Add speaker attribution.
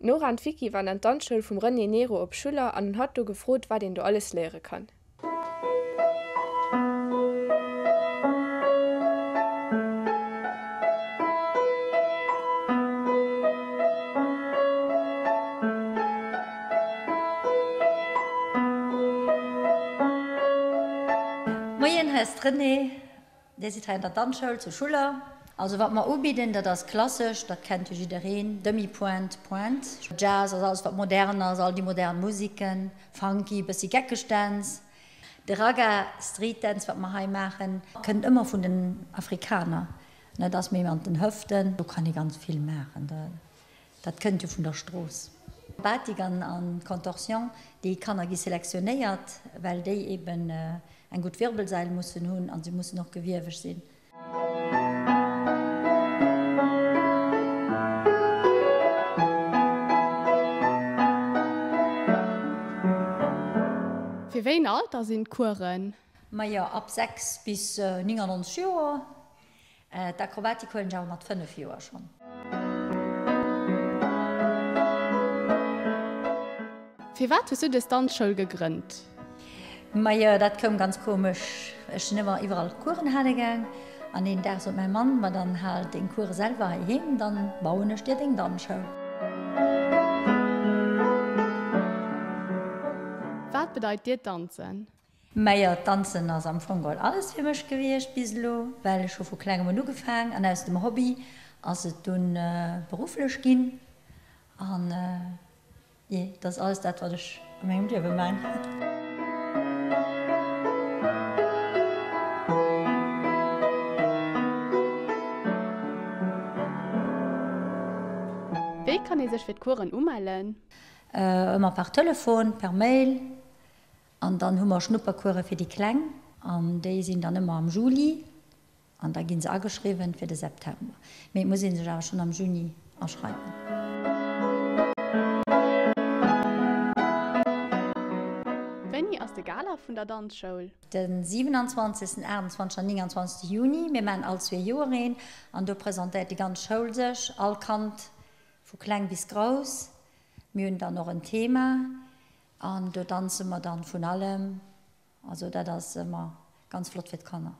Speaker 1: D'Nora an d'Vicky waren an d'Danzschoul vum René Nero op Schuller an hunn hatt do gefrot, wat een do alles léiere kann.
Speaker 2: Moien, hei ass d'Renée. Dir sidd hei an der Danzschoul zu Schuller. Also wat mer ubidden, dat ass klassesch, dat kennt jo jiddereen, Demi-pointe, Pointe. Jazz ass alles wat modern ass, all déi modern Musiken, Funky, bëssi geckeg Dänz. De Ragga Street Dance wat mer hei maachen, kënnt ëmmer vun den Afrikaner, dat ass méi mat den Hëften, do kann ee ganz vill maachen. Dat kënnt jo vun der Strooss. Batik an Contorsion, déi Kanner gi selektionéiert, well déi eben eng gutt Wirbelsail mussen hunn a se mussen och gewieweg sinn.
Speaker 1: Fir wéi en Alter sinn d'Coursen?
Speaker 2: Majo, ab 6 bis 99 Joer. D'Akrobatik huelen ech awer mat 5 Joer schonn.
Speaker 1: Firwat hues du des Danzschoul gegrënnt?
Speaker 2: Majo, dat koum ganz komesch. Ech sinn ëmmer iwwerall Coursen hale gaang an een Dag sot mäi Mann, Ma dann hal deng Course selwer heiheem, dann bauen ech dir deng Danzschoul.
Speaker 1: Wat bedeit dir d'Danzen?
Speaker 2: Majo, d'Danzen ass am Fong geholl alles fir mech gewiescht bis elo, well ech hu vu klengem un ugefaang an aus dem Hobby ass et dunn berufflech ginn an jee, dat ass alles dat wat ech a mengem Liewe maan.
Speaker 1: Wéi kann ee sech fir d'Coursen umellen?
Speaker 2: Ëmmer par Telefon, per Mail. An dann hu mer Schnuppercourse fir déi Kleng an déi sinn dann ëmmer am Juli an da gi se ageschriwwen fir de September. Mee et muss ee sech awer schonn am Juni aschreiwen.
Speaker 1: Wéini ass de Gala vun der Danzschoul?
Speaker 2: De 27., 28 an 29. Juni. Mir maachen all zwee Joer een an do presentéiert déi ganz Schoul sech, all Kand vu kleng bis grouss. Mir hunn dann och en Thema. An do danze mer dann vun allem. Also dat ass ëmmer ganz flott fir d'Kanner.